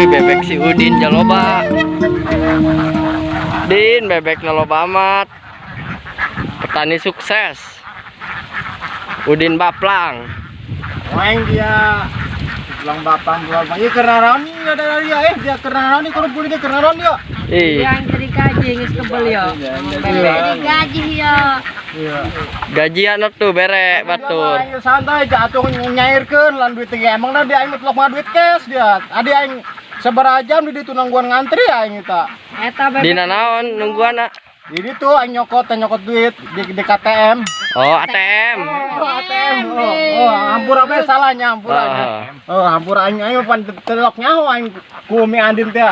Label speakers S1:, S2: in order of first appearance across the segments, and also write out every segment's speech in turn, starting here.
S1: Bebek si Udin jaloba. Din, bebek loba amat. Petani sukses. Udin Baplang.
S2: Main dia pulang bapang pulang bang. Iya karena raon ada dia dia karena raon ini kumpul dia karena raon dia.
S1: Ih,
S3: Yang jadi gaji geus kebel yo. Jadi gaji yo.
S2: Iya.
S1: Gajian tuh bere batur.
S2: Aing santai aja atuh nyairkeun lan duit teh emang dah dia aing mutlak mah duit cash dia. Adi aing sabaraha jam di ditu nungguan ngantri aing eta.
S3: Eta bebek.
S1: Dina naon nungguan?
S2: Jadi tuh aing nyokot nyokot duit di KTM.
S1: Oh, ATM.
S2: Oh, ATM. Oh, hampura bae salahnya hampura.
S1: Ah.
S2: Oh, hampura aing aing pan telok nyaho aing ku Umi Andin teh.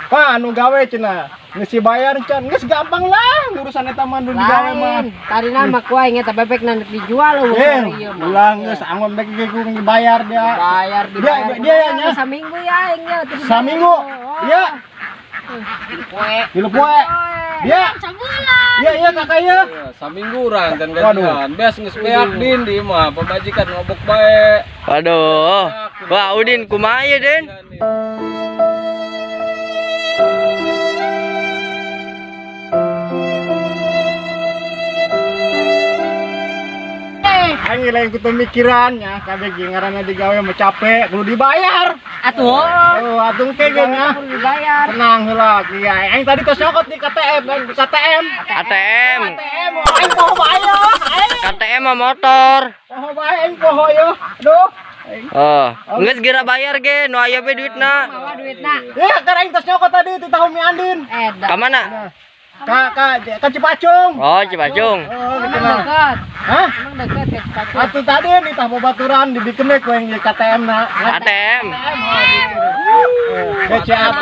S2: Pak anu gawe cenah. Geus bayar can, geus gampang lah urusan eta mah nu digawe mah.
S3: Lain, tadi nama ku aing eta bebek nanti dijual eueuh
S2: Eh,
S3: ieu mah.
S2: ulah geus angon bek ge ku dibayar dia.
S3: Bayar dibayar.
S2: Dia ya nya.
S3: Saminggu ya aing ya. Terus
S2: Saminggu. Iya.
S3: Poe.
S2: Tilu poe. Dia.
S3: Sabulan.
S2: Iya iya kakak iya.
S4: Iya, saminggu urang dan gajian. Beas geus beak din di mah pamajikan ngobok bae.
S1: Waduh. Wah, Udin kumaha ieu, Din?
S2: Aing lain kutu mikirannya, kabeh ge ngaranna digawe mah capek, kudu dibayar.
S3: Atuh.
S2: Oh, atuh ke ge nya.
S3: Kudu dibayar.
S2: Tenang heula, iya. Aing tadi tos nyokot di KTM kan, di KTM.
S1: ATM.
S2: ATM, aing poho bae yo. Aing
S1: KTM mah motor.
S2: poho bae aing poho yo. Aduh. Aing.
S1: Oh, geus geura bayar ge, nu aya be duitna.
S3: Mawa duitna.
S2: Ya, kan aing tos nyokot tadi di tahu Mi Andin.
S3: Eta.
S1: Ka mana?
S2: Ka Cipacung.
S1: Oh, Cipacung.
S2: Oh, gitu
S3: Emang
S2: lah.
S3: deket.
S2: Hah?
S3: Emang deket ke Cipacung.
S2: Atuh tadi nih tah babaturan dibikin we ku yang di KTM na.
S1: ATM.
S2: Eh, CAT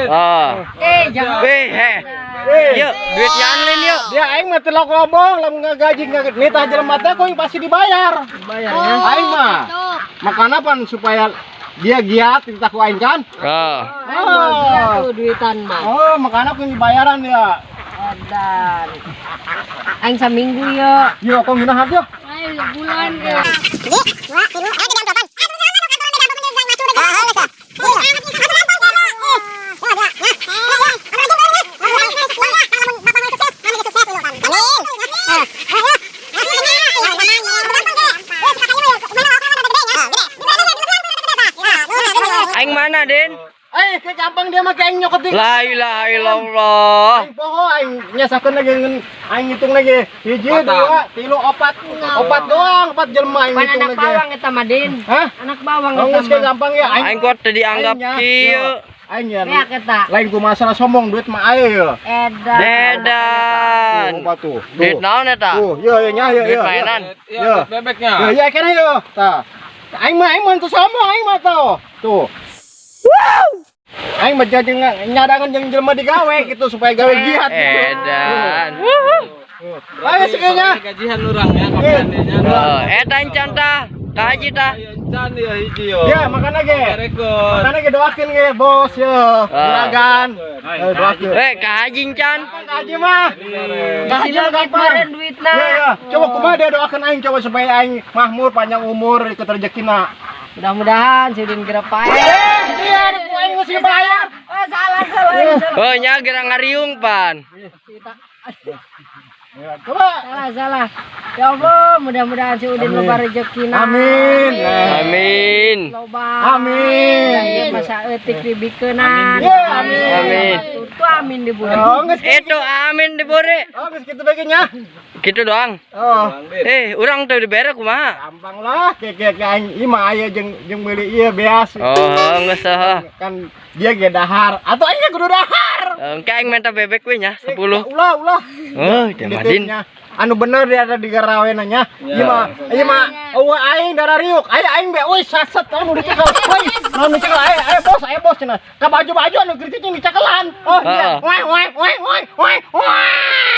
S1: Oh.
S3: Eh, jangan.
S1: Weh, heh.
S2: Eh,
S1: Yuk, duit Anlin yuk.
S2: dia aing mah telok ngomong lamun ngagaji nitah jelema teh ku pasti dibayar.
S3: Bayar ya.
S2: Aing mah. Makana pan supaya dia giat titah ku aing kan.
S1: Oh.
S3: Aing mau dia tuh duitan mah.
S2: Oh, makana ku dibayaran dia.
S3: Edan. Aing saminggu yo.
S2: Yo, kok nginah yo.
S1: Aing mana, Din?
S2: Eh, ke gampang dia mah ke aing nyokot di.
S1: La ilaha illallah.
S2: Aing poho aing nyasakeun lagi ngen aing ngitung lagi. Hiji, dua, tilu, opat. Opat doang, opat jelema aing
S3: Pan
S2: ngitung
S3: anak
S2: lagi.
S3: bawang eta mah, Din.
S2: Hah?
S3: Anak bawang
S2: Oh,
S3: eta
S2: geus ke
S3: mah.
S2: gampang ya aing.
S1: Aing kok teu dianggap
S2: Aing nya,
S1: kieu.
S2: yo. Aing ya.
S3: Beak eta.
S2: Lain ku masalah sombong duit mah aing yo.
S3: Edan.
S1: Dedan.
S2: Tuh, opat tuh.
S1: Duit
S2: Tuh.
S1: naon eta?
S2: Tuh, yo yo nya yo
S1: Duit
S2: yo.
S1: mainan.
S4: Iya,
S2: Yo.
S4: duit bebeknya.
S2: Yo ya kena yo. Tah. Aing mah teu sombong aing mah tau. Tuh. Aing mah jadi nyadangan jeung jelema digawe gitu supaya gawe giat gitu.
S1: Edan.
S2: Tuh. Ayo sekalinya.
S4: Gajian urang ya kapan nya.
S1: Oh, eta encan tah. Ka haji tah.
S4: Ayo encan ya hiji yo.
S2: Ya, makana ge.
S4: Rekod.
S2: Makana ge doakeun ge, bos yo. Juragan. Doakeun.
S1: Eh, ka haji encan.
S2: Ka haji mah. Ka haji mah gampang.
S3: Kemarin duitna.
S2: Ya, ya. Coba kumaha dia doakeun aing coba supaya aing mahmur panjang umur ikut rezekina.
S3: Mudah-mudahan si Udin geura pae.
S2: Eh, dia ku aing geus dibayar.
S3: Oh, salah salah. salah.
S1: Oh, nya geura ngariung pan.
S2: Ya, coba.
S3: Salah salah. Ya Allah, mudah-mudahan si Udin
S2: Amin.
S3: loba rezekina.
S2: Amin.
S1: Amin.
S3: Loba.
S2: Amin.
S3: Ieu masa eutik dibikeunan.
S2: Ya, amin.
S1: Amin.
S3: Tuh amin diburi.
S2: Oh, geus
S1: Itu amin dibore.
S2: Oh, geus kitu bae nya.
S1: Gitu doang.
S2: Oh.
S1: Eh, urang teu dibere kumaha?
S2: Gampang lah, ke ke ke aing ieu mah aya jeung jeung meuli ieu beas.
S1: Oh, geus heuh.
S2: Kan dia ge dahar atau aing ge kudu dahar.
S1: Engke aing minta bebek we nya 10.
S2: Ulah, ulah.
S1: Oh, dia mah Din.
S2: Anu bener dia ada di garawe nanya. Ieu mah eueuh aing darah riuk. Aya aing be euy saset anu dicekel. Euy, anu dicekel aya aya bos, aya bos cenah. Ka baju-baju anu kritik yang dicekelan. Oh, dia.
S1: Heeh.
S2: Wah, wah, wah, wah, wah, wah.